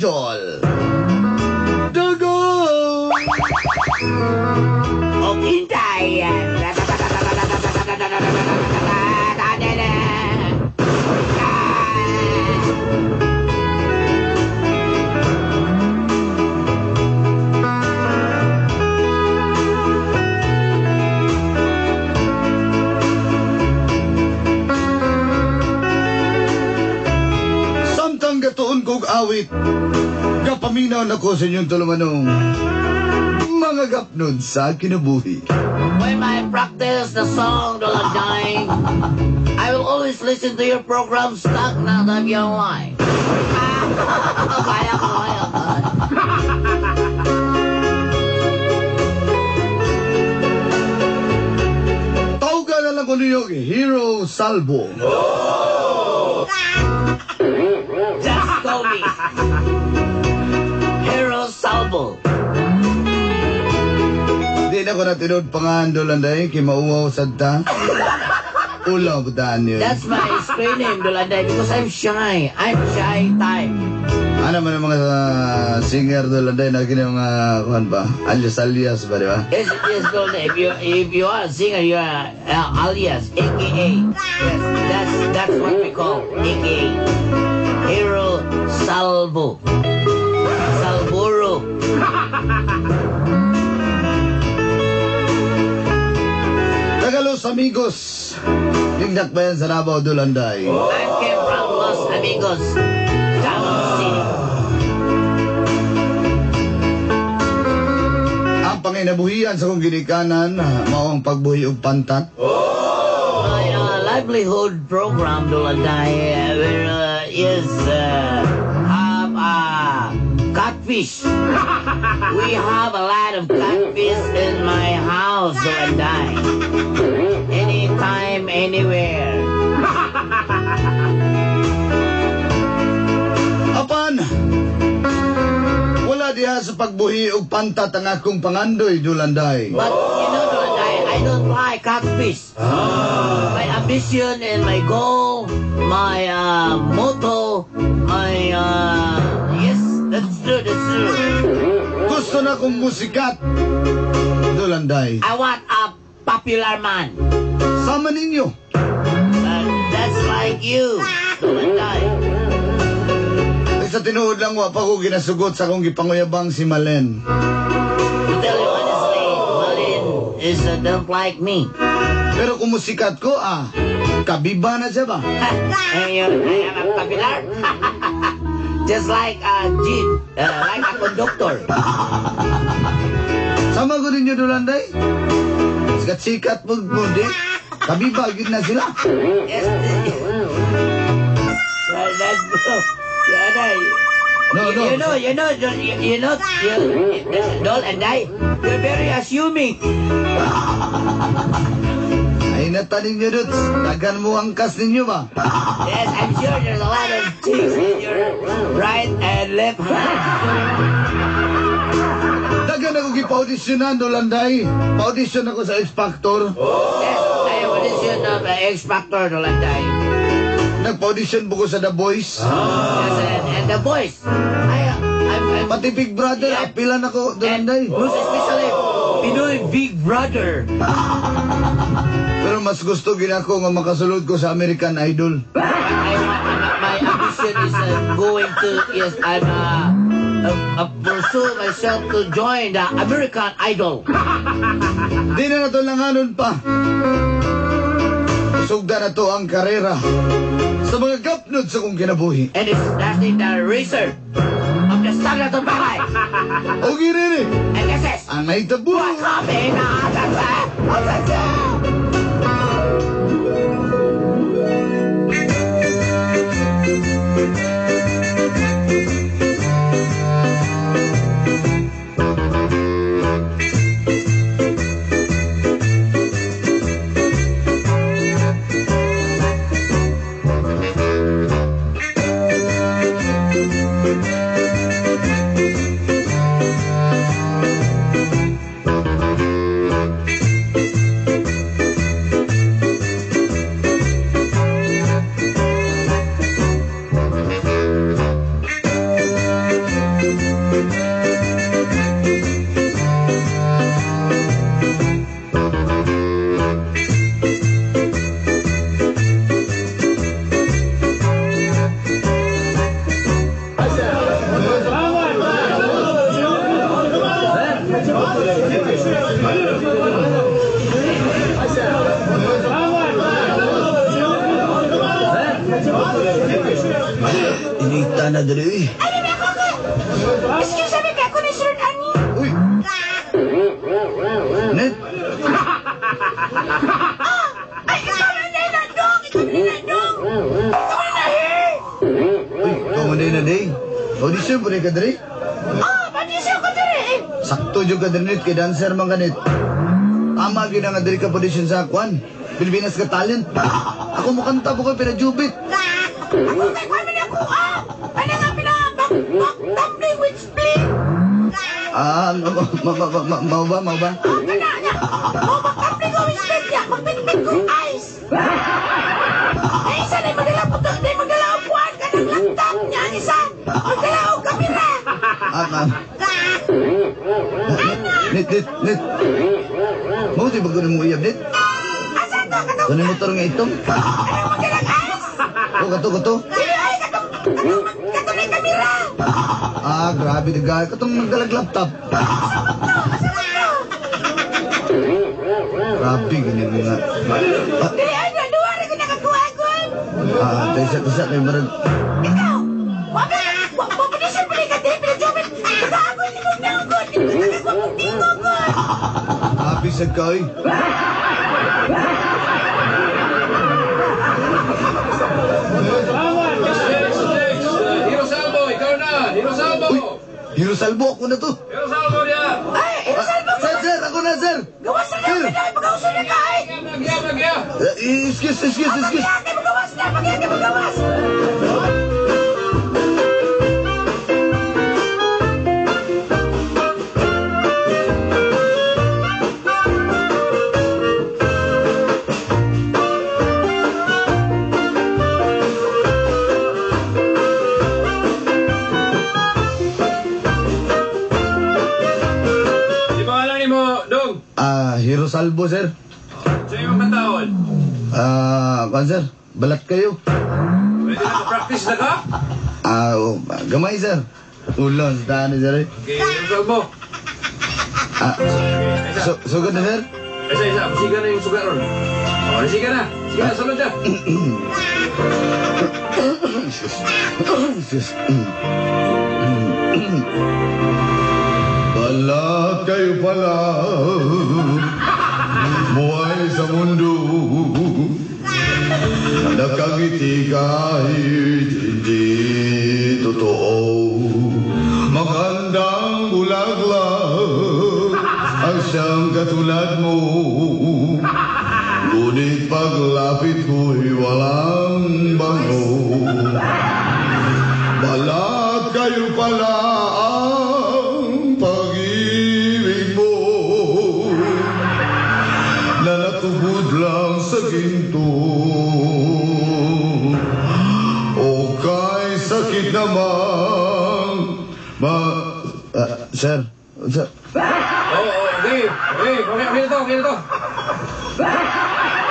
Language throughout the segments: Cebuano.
Idol. Dugo! Og Inday. Samtang gatuon kog awit, gapaminaw na ko sa inyong tulumanong mga gapnod sa kinabuhi. When I practice the song Dolanday, I will always listen to your program stuck na your line. Kaya ko, kaya ko. Tawga na lang ko ninyo kay Hero Salvo. Just call me Hero Salvo. Di na ko natinood pangahan, Dolanday, kay mauwaw sad ta. Ulaw butaan yun. That's my screen name, Dolanday, because I'm shy. I'm shy type. Ano man ang mga singer, Dolanday, na gini mga, kuhan ba? Alias-alias ba, di ba? Yes, Dolanday. If you are a singer, you are alias, AKA. Yes, that's what we call AKA. Hero Salvo. Salvuro. Taga Los Amigos. Lingdak ba yan sa Davao, Dolanday? I came from Los Amigos, Davao City. Ang panginabuhian sa kong ginikanan, mao ang pagbuhi og pantat. My livelihood program, Dolanday, where is have catfish. We have a lot of catfish in my house, Dolanday. Anytime, anywhere. Apan, wala diha sa pagbuhi og pantat ang akong pangandoy, Dolanday. But you know, Dolanday, I don't like catfish. My ambition and my goal, my motto, my yes, that's true, that's true. Gusto na kong musikat, Dolanday. I want a popular man. Sama ninyo. That's like you, Dolanday. Ay, sa tinuod lang, wa pa ko ginasugot sa akong gipanguyabang si Malen. To tell you honestly, Malin is don't like me. Pero kung musikat ko, kabiba na siya ba? And you, I am a popular. Just like a jeep, like a conductor. Sama ko ninyo, Dolanday. Sikat-sikat mo mo, di. Kabiba, gyud na sila. Yes. Well, that's, yeah, No, you, no. You know, you, Dol and I, you're very assuming. Ay, nata ninyo, Dudes. Dagan mo ang kas ninyo ba? Yes, I'm sure there's a lot of chicks in your right and left hand. Dagan ako gipa-auditionan, Dolanday. Pa-audition ako sa X Factor. Yes, I am audition of X Factor, Dolanday. Nagpa-audition po ko sa The Voice. Yes, and The Voice. I'm Pati Big Brother, apilan ako, and Dolanday. Most especially, Pinoy Big Brother. Pero mas gusto ginako nga makasulod ko sa American Idol. My ambition is going to, yes, I'm pursue myself to join the American Idol. Di na nato langanon pa. Sugda na to ang karera sa mga gapnod sa kong kinabuhi. And it's starting the racer of the Stagnaton Bahay. O giriri, And this is ang naitabo. What's happening? Inita na dali eh. Ay, may ako ko. Excuse me, kay ako ni Sir Ani. Uy! Net! Ay, ikaw na na dong. Ikaw na na dong. Ikaw na na eh. Uy, ikaw man na day. Audition po rin ka dali. Ah, pati siya ko diri eh. Sakto jud ka dali net, kay dancer man ka net. Tama gyud na nga dali ka audition sa kwan. Pilipinas ka talent. Ako mo kanta po ko pinajubit. Ako kay kwan man ako ah. Ano nga pina back back tumbling with split. Ah, ma ma ma ma mao ba, mao ba? Ah, kana niya. Oh, back tumbling ko with split niya. Magpitpit ko ice. Ay, isa na magdala po to, na magdala og kuan kanang laptop niya ang isa. Magdala og kamera. Ah, ma'am. Net, net, net. Mao di ba ko mo iyab net? Asa to katong Kunin motor nga itong. anong magdalang ice? Oh, kato, kato. Dili ay katong katong katong may kamera. Ah, grabe na gaya. Katong nagdalag laptop. Grabe, ganyan nga. Ah, Dili ay na duwa ra ko nakakuha gud. ah, tesa, tesa, kay marag. Ikaw, wa ba wa wa pa siya pala ka dili pinajubit. Nakaagol ni mong naugod. Nakakuha mong tingog gud. Grabe sa kay. Hero Salvo, ikaw na! Hero Salvo! Uy, Hero Salvo, ako na to. Hero Salvo niya! Ay, Rosalvo, Sir, sir, ako na, sir. gawas na lang pinay pagkauso na ka ay. Nagya, nagya! Excuse, excuse, excuse. Pagkaya magawas na, pagkaya magawas. Di pangalan ni mo, Dong? Ah, Hero Salvo, sir. Sa imong kantahon? Ah, kwan, sir. Balat kayo. Pwede na ka-practice na ka? Ah, oh, gamay, sir. Ulon, sa daan, sir. Okay, Hero Salvo. Ah, Okay, isa. so, sugod na, sir? Isa, isa. Siga na yung suga ron. Oh, siga na. Sige na, sulod na. Excuse. Balat kayo pala, buhay sa mundo. Nakangiti kahit hindi totoo. Magandang bulaklak ang siyang katulad mo. Ngunit paglapit ko'y walang bango. Balat kayo pala ang pag-ibig mo na natubod lang sa ginto. O kay sakit namang ma... Ah, sir, sir, Oo, oh, okay. Okay, okay, okay na to, okay na to.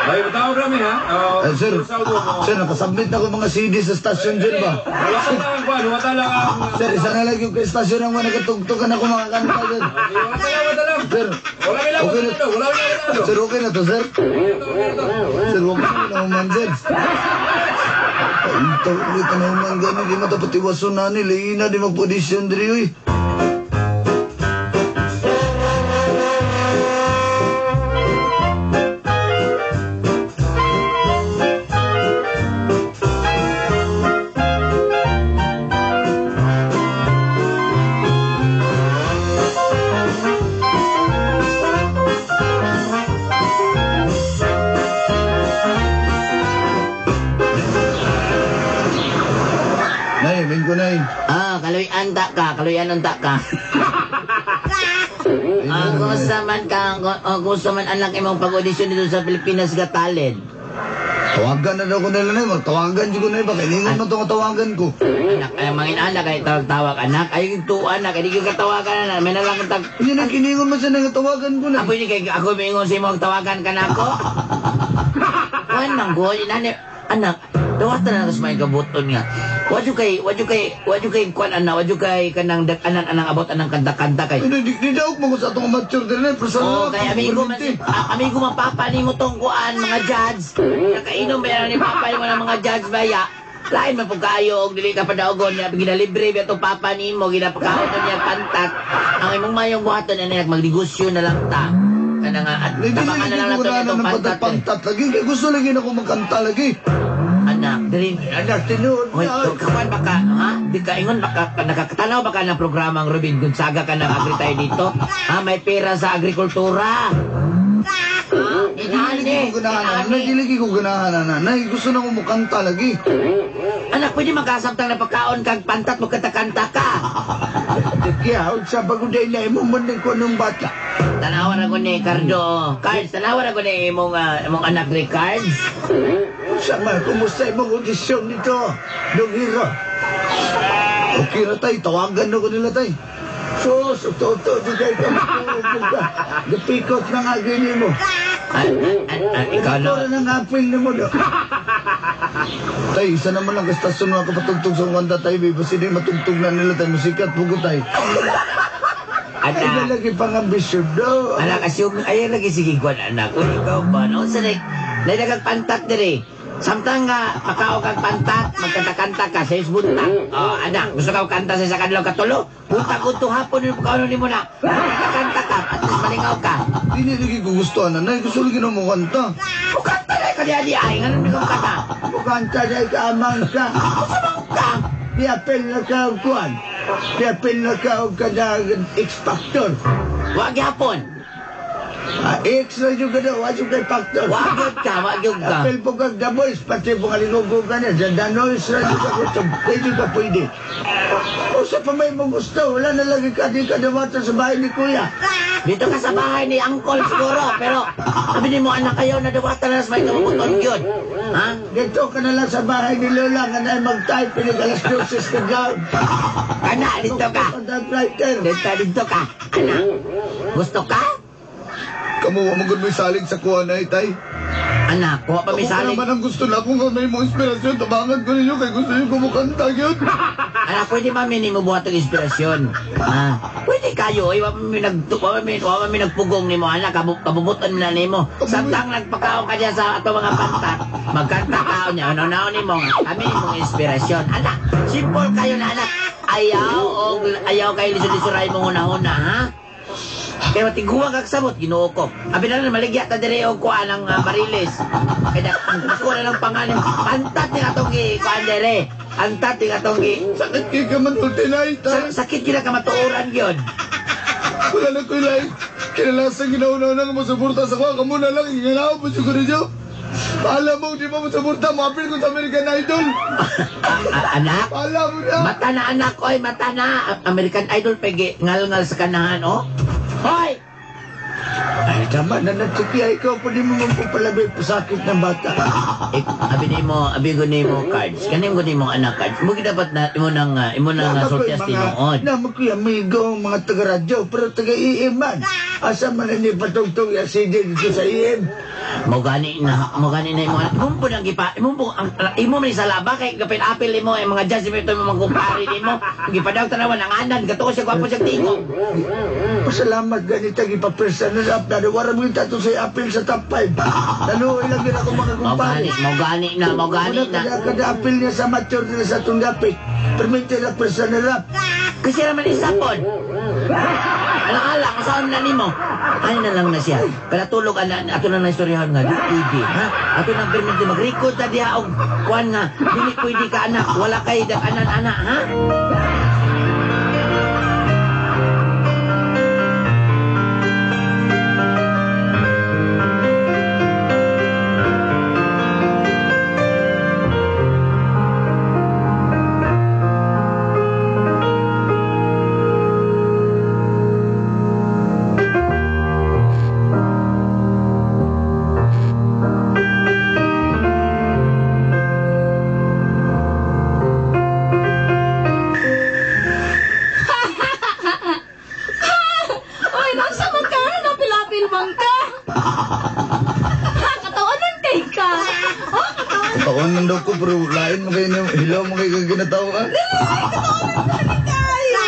Ay, matawag kami ha. Oh, eh, sir, Hero Salvo mo. sir, nakasubmit na ko mga CD sa stasyon dyan ba? Wala ka lang, Juan. Wala lang ang... Sir, isa na lang yung kay stasyon ang mga nakatugtugan ako mga kanta, sir. Okay, wala lang, wala lang. Sir, Wala lang, okay wala na, lang, wala lang, wala lang. sir, okay na to, sir? Okay na to, okay na to. Sir, huwag mo na naman, sir. Ay, ulit na naman gani. Di mo dapat iwason na ni. Lihina, di mag-audition diri, uy. Nay, min ko, nay. Ah, kaluyan ta ka, kaluyan unta ka. Ah, kumusta man ka, oh, kumusta man anak imong pag-audition dito sa Pilipinas Got Talent? Tawagan na daw ko nila, nay. Magtawagan ko, nay. Baka iningon mo itong tawagan ko. Anak, ay mga anak ay tawag-tawag anak, ay tuwa anak, ay di ko katawagan anak, may nalang tag. Hindi na kiningon mo siya nang tawagan ko, nay. Ako ini kay ako mingon sa imong tawagan ka nako. Kuan man go, inani anak, dawatan na sa may kabuton nga. Wadyo kay kuan anak, wadyo kay kanang dag-anan anang abot anang kanta-kanta kay. Ay, di daw mo ko sa atong amateur din, nay. Pero sa Oh, kay amigo man amigo man papa nimo tong kuan mga judge. Nakainom ba ni papa nimo ng mga judge baya. Lain man pud kaayo og dili ka padaogon niya ginalibre ba itong papa nimo ginapakaon niya pantat. Ang imong mayong buhaton ani magnegosyo na lang ta. Kana nga at tabangan na lang nato itong pantat. Pantat lagi kay gusto lagi nako magkanta lagi. Anak, dili anak tinuod. Hoy, kawan baka ha? Di ka ingon baka nakakatanaw baka ng programang Ruben Gonzaga ka nang agri tayo dito. Ha, may pera sa agrikultura. Dili ko ganahan, nanay. Gusto na ko mukanta lagi. Anak, pwede magkasabtang na pagkaon kag pantat mo kanta-kanta ka. Kaya, sa baguday na imo man ko nung bata. Tanawan ako ni Cardo. Cards, tanawan ako ni imong anak ni Cards. Sama, kumusta imong audisyon nito, Dong Hero? Okay na tay, tawagan na ko nila tay. Sus, uto-uto, di kayo ka matuog ka. Gapikot na nga gini mo. Ikaw na. Ito na nga apil na mo do. Tay, isa naman lang kastasyon mga kapatugtog sa kanta tay, basta di matugtog na nila tay, musikat po ko tay. Anak. Ay, lagi pang ambisyon do. Anak, assume, ay lagi sige kwan anak. Uy, ikaw ba? No, sa nagag pantat diri. Samtang nga, pakao kag pantat, magkanta-kanta ka sa isbuntag. Oh, anak, gusto ka kanta sa isa kadlaw katulo? Punta ko to hapon, yung pagkaon ni mo na. Magkanta ka, at least malingaw ka. Dili lagi ko gusto, nanay. Gusto lagi na mo kanta. Mukanta na ka di ay, nga nung kanta. Mukanta na ka, amang ka. Gusto ka. Piapil na ka og kuan. Piapil na ka og kanang X-Factor. Wag yapon. X na yung gano'n, wag yung kay Factor. Wag yun ka, wag yun ka. Apil po kag The Voice, pati po kaligogo ka na. The Noise na yung ka pwede ka pwede. O sa pa may mong gusto, wala na lagi ka, di ka dumata sa bahay ni Kuya. Dito ka sa bahay ni Uncle siguro, pero sabi ni mo anak kayo, nadawatan na sa may kamubuton yun. Ha? Dito ka na lang sa bahay ni Lola, nga na mag-type, pinag-alas 12 ka down. Kana, dito ka. Dito, dito ka. Anak, gusto ka? Kamu, wamagod may salig sa kuha na itay. Anak, kuha pa may salig. Ako naman ang gusto na kung may mong inspirasyon. Tabangan ko ninyo kay gusto niyo kumukanta yun. Anak, pwede mami ni mo buhat ang inspirasyon. Ha? Pwede kayo. Ay, wala mi nagpugong ni mo, anak. Kabubutan na ni mo. Samtang nagpakaon ka niya sa ato mga pantat, magkanta ka niya. Ano-ano ni mo nga. Kami ni mong inspirasyon. Anak, simple kayo na, anak. Ayaw kayo lisod-lisuray mong una-una, ha? Kaya matiguang kag sabot, Ginoo ko. Abi na lang maligya ta dire og kuan ang bariles. Kaya ako na lang pangalan pantat ni atong gi kuan dire. Antat ni atong gi. Sakit kay ka man ultinay ta. Sakit gid ka matuoran gyud. Wala na koy lain. Kinalasan ginauna nga mosuporta sa kuha kamo na lang inganaw po siguro niyo. Paalam mo, di ba mosuporta mo apil ko sa American Idol. Anak? Paalam mo na. Mata na anak, oy, mata na. American Idol pegi ngal-ngal sa kanahan, oh. Hoy! Ay, tama na nagsikiya. Ikaw po di mo magpapalabay pasakit ng bata. Eh, abi ni mo, abi ko ni mo cards. Kanim ko ni mo anak cards. Mo dapat na imo nang sultias tinuod. Na mo kuya amigo mga taga-radyo pero taga-IM man. Asa man ni patugtog ya CD dito sa IM. Mo gani na imo. Imo po nang gipa, imo po ang imo man sa laba kay gapil-apil imo ang mga judge imo mga kumpare nimo. Gipadaw tanawan ang anan katuo siya gwapo siya tingo. Pasalamat ganita gipa-personal up na wala mo yung tato sa apil sa top 5. Naluoy lang din ako mga kumpare. Mo gani na. Kada apil niya sa mature nila sa itong dapit. Permite na personal up. Kasi naman isapon. Alang-alang, kasama na nimo. Ano na lang na siya. Kada tulog, ato na na istoryahan nga, di pwede. Ha? Ato na permite, mag-record na diha og kuan nga. Dili pwede ka anak. Wala kay anan-anak, ha? Pero lain mo kayo niyo, hilaw mo kayo ginatawa. Dali, katawanan mo kami kayo.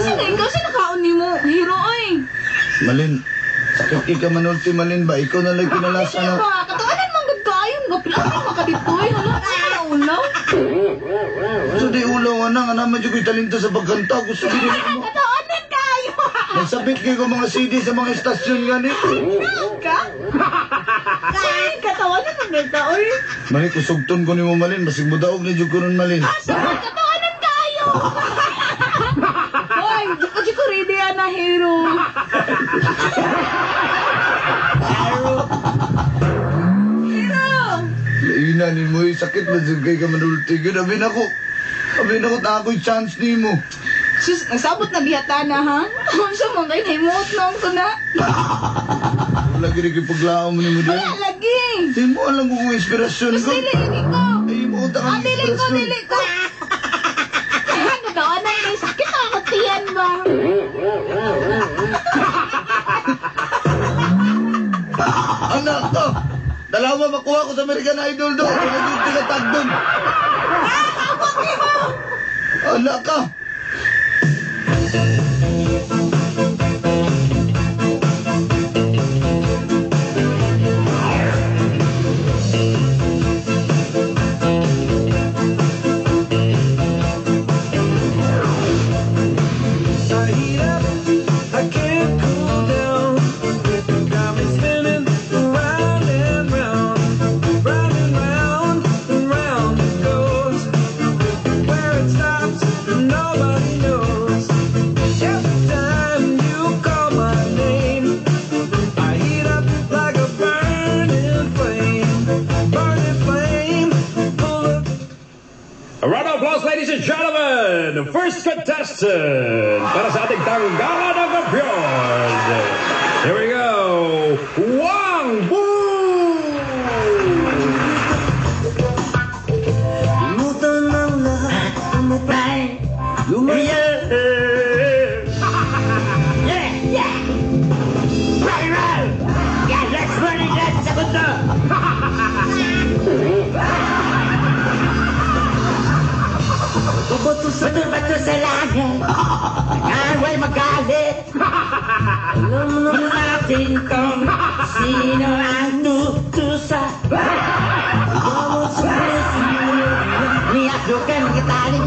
Sino ikaw? Sino kaon ni mo? Hero, ay. Malin, sakit ka manulti, Malin ba? Ikaw na lang kinalasa na. Ba? Katawanan mong good kayo. Gapilapin makaditoy. Hala, ano Unsa di ulaw ana nga naman jud ko'y talento sa pagkanta. Gusto gid mo. Katoonan kayo. Nagsabit kay ko mga CD sa mga istasyon gani. Tinuod ka? Ay, katawanan man ka, oy. Mali kusugton ko nimo Malin, basig modaog na jud ko ron Malin. Asa, katawanan kayo. Hoy, di ko di ko ready ana hero. Hero. Laina ni mo, eh, sakit na jud kay ka manulti gyud. Abi nako. Abi nako ta ako'y chance nimo. Sus, nagsabot na bihata na ha? Unsa man kay nahimuot nang ko na? Wala gid kay paglaom nimo Wala diyan. lagi. Di mo alam kung inspirasyon Mas ko. dili ini ko. Ay, mo ta Ah, kang dili ko, inspirasyon. dili ko. Katawanan kay sakit ako tiyan ba? Anak to! Dalawa makuha ko sa American Idol do. Wala jud tigatag doon. Anak ka! I heat up, I can't cool down. Got me spinning round and round, round and round and round it goes. Where it stops, nobody knows. Every time you call my name, I heat up like a burning flame, burning flame, full of A round of applause, ladies and gentlemen! First contestant para sa ating tanggalan ng kampiyon. Here we go! Wang Bu! Limutan ang lahat. Yeah! Yeah! Yeah! Rock and roll! Yeah, let's run it, let's segundo! Bato-bato sa langit, away magalit. Alam natin kung sino ang tutusa. Niyadukan kita ni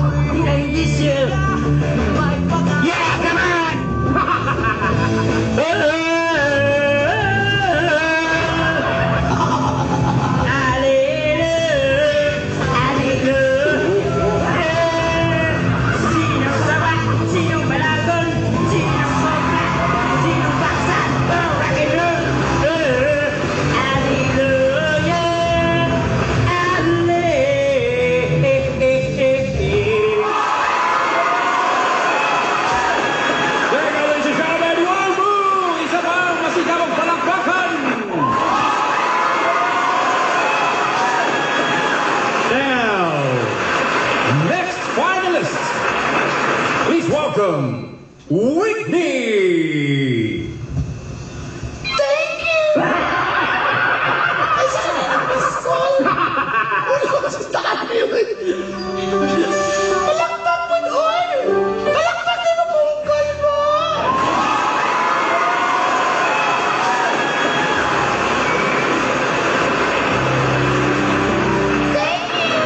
Yeah, come on! Hallelujah! Hallelujah! Sino sawa? Sino balagon? Sino sobra? Sino baksan? Oh, rock and roll! Hallelujah! Hallelujah! There you go, ladies and gentlemen, Wang Bu! Isa pang masigabong palakpakan! Now, next finalist, please welcome Whitney! Thank you! Ay, sana ang miss call! Wala ko sa tayo. Palakpak mo, oy! Palakpak ni mo phone call mo! Thank you!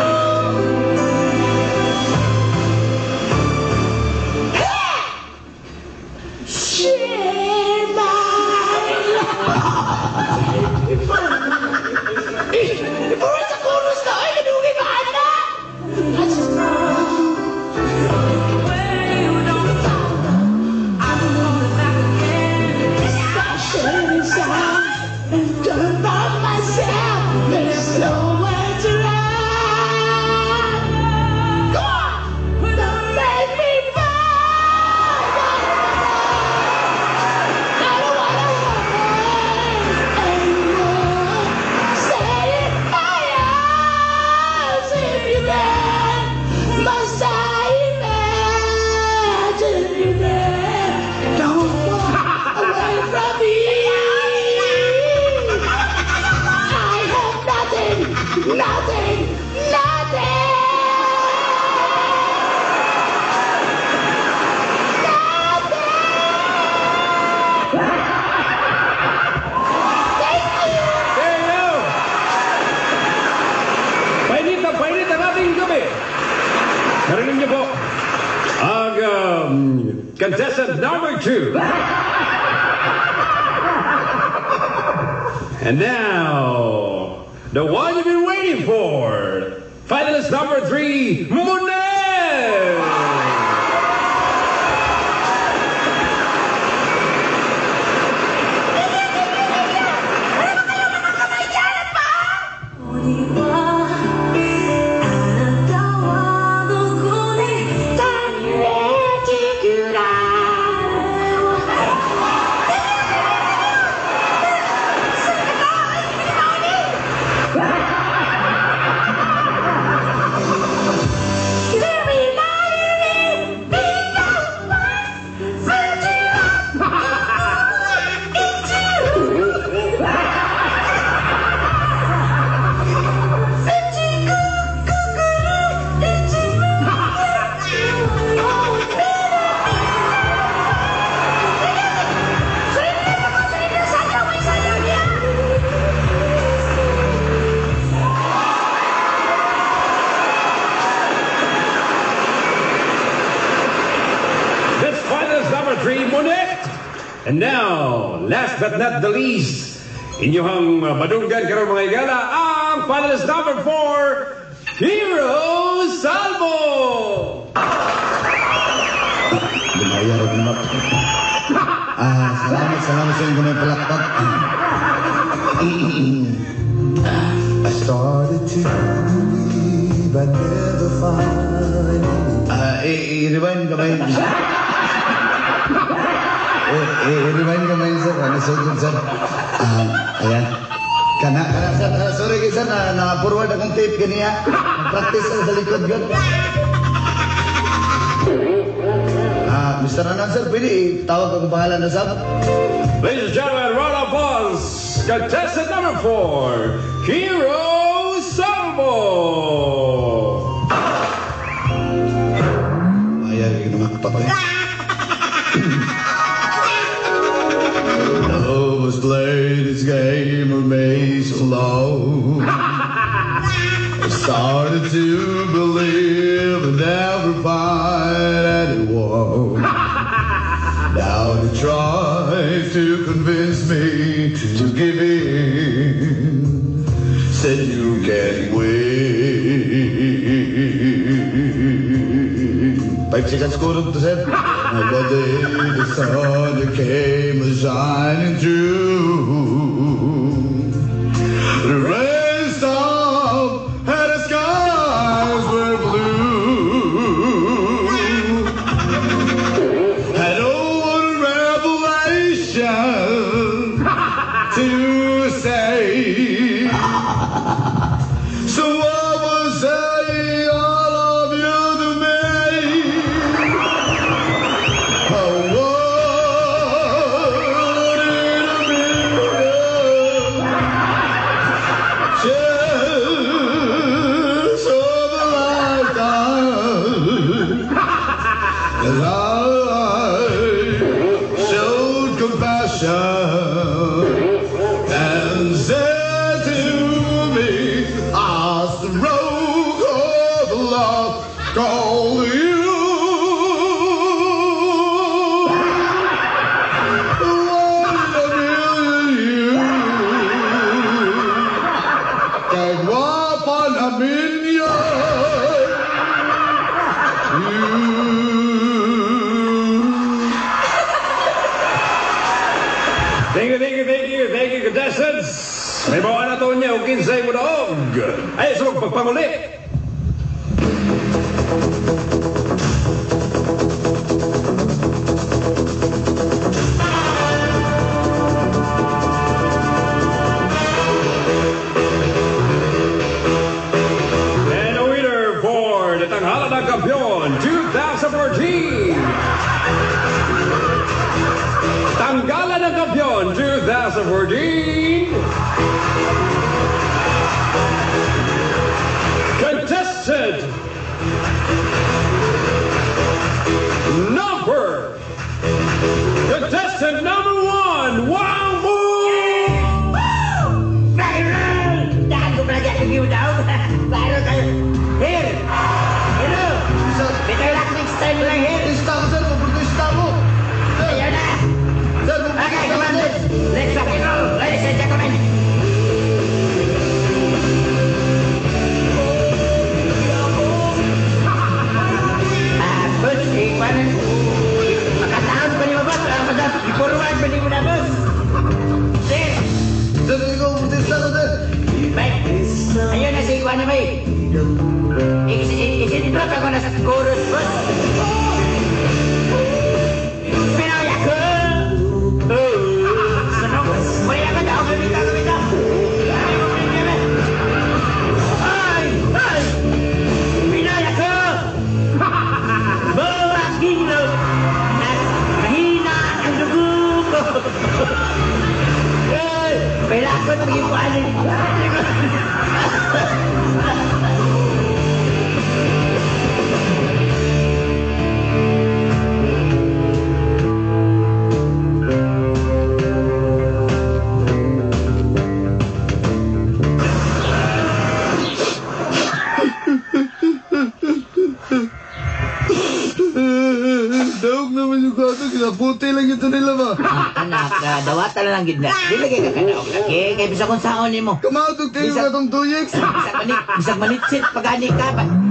contestant number 2. And now, the one you've been waiting for, finalist number 3, Monet! That's finalist number 3, Monet! And now, last but not the least, inyong madunggan karon mga higala, ang finalist number 4, Hero Salvo! Lumaya rin naman. Salamat, salamat sa inyong gamay palakpak. I started to believe I'd never find I-rewind gamay. I-rewind gamay, sir. Ano, sir, sir. Ayan. Kana, kana, sir. Sorry, kay sir, na, na-forward akong tape ganiya. Practice sa likod, gud. Mr. Announcer, pwede tawag akong pangalan na sab. Ladies and gentlemen, round of applause, contestant number 4, Hero Salvo! Ayan, yung namakpak eh. Love has played its game of me so long. I started to believe I'd never find anyone. Now they try to convince me to give in. Said you can win. 5 seconds kurog to, sir. And the day the sun came shining through. The rain stopped and the skies were blue. And oh, what a revelation to say. So what was saying all of you to me? Oh, what in a million chance of a lifetime that I showed compassion and said to me, I stroke of love call you. One in a million you. Kay gwapa na million you. Thank you, thank you, thank you, thank you, contestants! May bawa na to niya, o kinsay mo daog. Ay, sa magpagpanguli. And the winner for the Tanghalan ng Kampeon 2014. Tanggalan ng Kampeon 2014. Contestant number Contestant number 1, Wang Mu! Viral! Dahil ko palagi akong yung daw. Viral kayo. Here! Hello! Sir, Better luck next time lang, here. Stop, sir. Isinidrop ako na sa chorus first. Pinoy ako! Sunog. Muli ako daw. Gabita, gabita. Ay! Ay! Pinoy ako! Buwak gilog! Mahina ang dugo ko! Ay! Kailangan ko maging kuhanin. Daog naman yung kwarto, kinaputi lang ito nila ba? Anak, dawatan na lang gid na. Di lagi ka kanaog lagi. Kay bisag kung saon nimo. Kamautog kayo Bisag- katong tuyeks. Bisag manitsit pagani ka.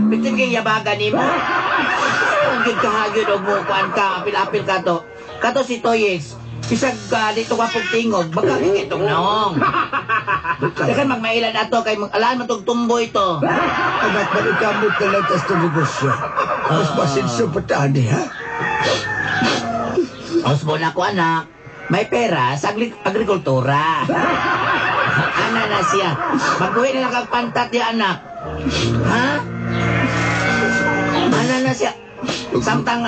Bitin kay yabaga nimo. Ang gid kahagyod og mo kuan ka, apil-apil ka to. Kato si Toyex. Bisag dito ka pug tingog, baka itong naong. Dakan magmailan ato kay alaan mo tong tumboy to. Anak, manikamot na lang tas negosyo. Mas pasensyo pa tani, ha? Osbo na ko anak. May pera sa agrikultura. Ana na siya. Magbuhi na lang kag pantat di anak. Ha? Ana na siya. Samtang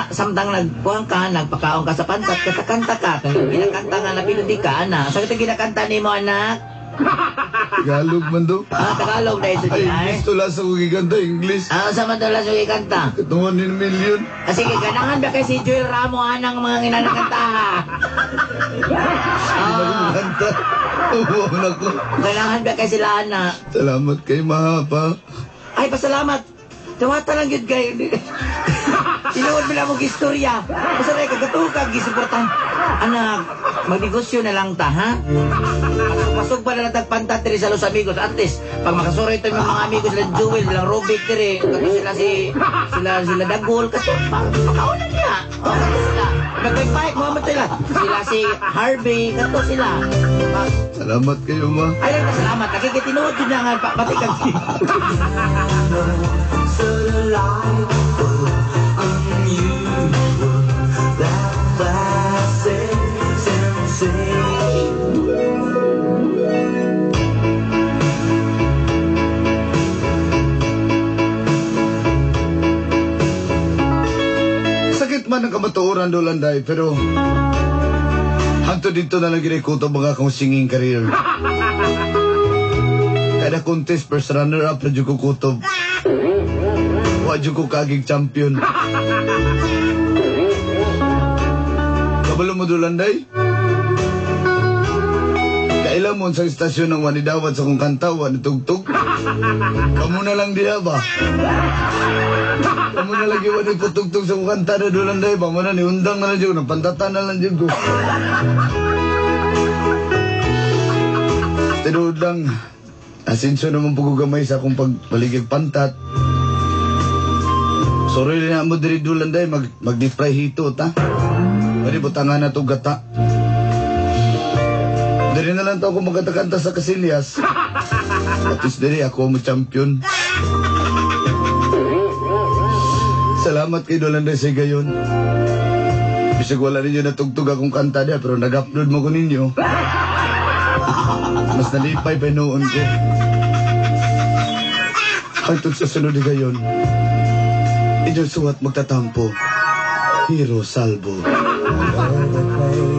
nagkuhan ka, nagpakaon ka sa pantat, katakanta ka, kung ginakanta nga napiludi ka, anak. Sa kitang ginakanta nimo anak? Tagalog man do. Ah, Tagalog dahil sa Ay, di ay. English to lang sa kong giganta, English. Ah, sa man daw lang sa gikanta? Katungan ni million. Ah, sige, ganahan ba kay si Joel Ramo anang mga ginanakanta? Ah, Kanta. Oo, nako. ganahan ba kay sila anak? Salamat kay Mahapa. Ay, pasalamat. Dawata lang yun kay. Tinuod mo lang mong istorya. Basta na kagatukag, gisuportahan. Anak, magnegosyo na lang ta, ha? Pasok pa na lang tagpanta diri sa Los Amigos. At least, pag makasuroy ito yung mga amigos, sila Jewel, silang Robic diri, kato sila si, sila Dagol, kato, pakauna niya. O, kato sila. Nagpay-pay, mga sila. Sila si Harvey, kato sila. Salamat kayo, ma. Ay, lang, salamat. Nakikitinuod yun na nga, pati kag... So delightful, unusual, that classic sensation. Sakit man ang kamatuoran dolanday, pero hangtod dito na lang ginikuto mga akong singing career. Kada contest, first runner-up na dyan ko kutob. Wa dyan ko kagig champion. Kabalo mo dolanday? Kailan mo sa istasyon ng wanidawat sa kong kanta, wanitugtog? Kamu na lang diha ba? Kamu na lang yung waniputugtog sa kong kanta na dolanday ba? Mo na niundang na lang dyan, napantatan na lang dyan ko. Tinuod lang, asinso naman po ko gamay sa akong pagbaligig pantat. Sorry na mo diri dulanday, mag-deep fry hito, ta? Pwede butangan na to gata. Diri na lang to ako magkatakanta sa Casillas. At least diri ako mo champion. Salamat kay Dolanday sa gayon. Bisag wala ninyo natugtog akong kanta niya, pero nag-upload mo ko ninyo. Mas nalipay pa noon ko. Hangtod sa sunod ni gayon, inyong suwat magtatampo, Hero Salvo. All the place